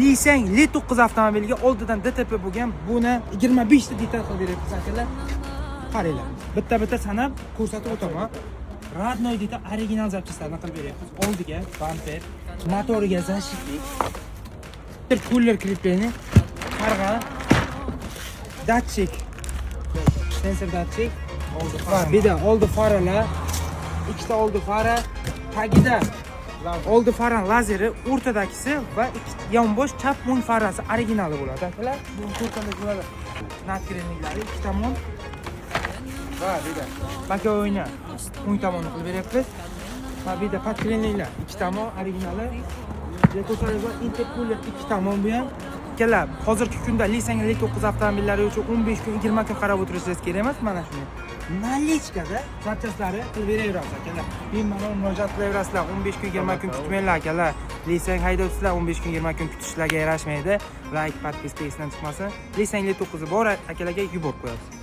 Lifeng Li9 avtomobiliga oldidan DTP bo'lgan, buni 25 ta detal qilib beryapmiz, akalar. Qaranglar. Bitta-bitta sanab ko'rsatib o'taman. Родной detal, original запчасть larni qilib beryapmiz. Oldiga bamper, motoriga защитник, кулер крепление, qarg'a, datchik, sensor datchik, va bu oldi faralar, ikkita oldi fara, tagida oldi fara lazeri, o'rtadagisi va ikki yonbosh chap o'ng farasi originali bo'ladi, akalar. Bu to'rttalik bo'ladi. Надкрыльник lari ikki tomon va bu yerda боковой ni o'ng tomonni qilib beryapmiz. Va bu yerda подкрыльник lar ikki tomon originali. Ko'rsatib, interkuler ikki tomon bu ham. Akalar, hozirgi kunda Lifeng Li9 avtomobillari uchun 15 kun, 20 kun qarab o'tirishingiz kerak emas, mana shuni. Наличка da запчасть lari qilib beraveramiz, akalar. Bemalol murojaat qilaverasizlar. 15 kun, 20 kun kutmanglar, akalar. Lifeng haydovchisizlar, 15 kun, 20 kun kutishlarga yarashmaydi. Лайк, подписка esdan chiqmasin. Lifeng Li9 bor akalarga yuborib qo'yamiz.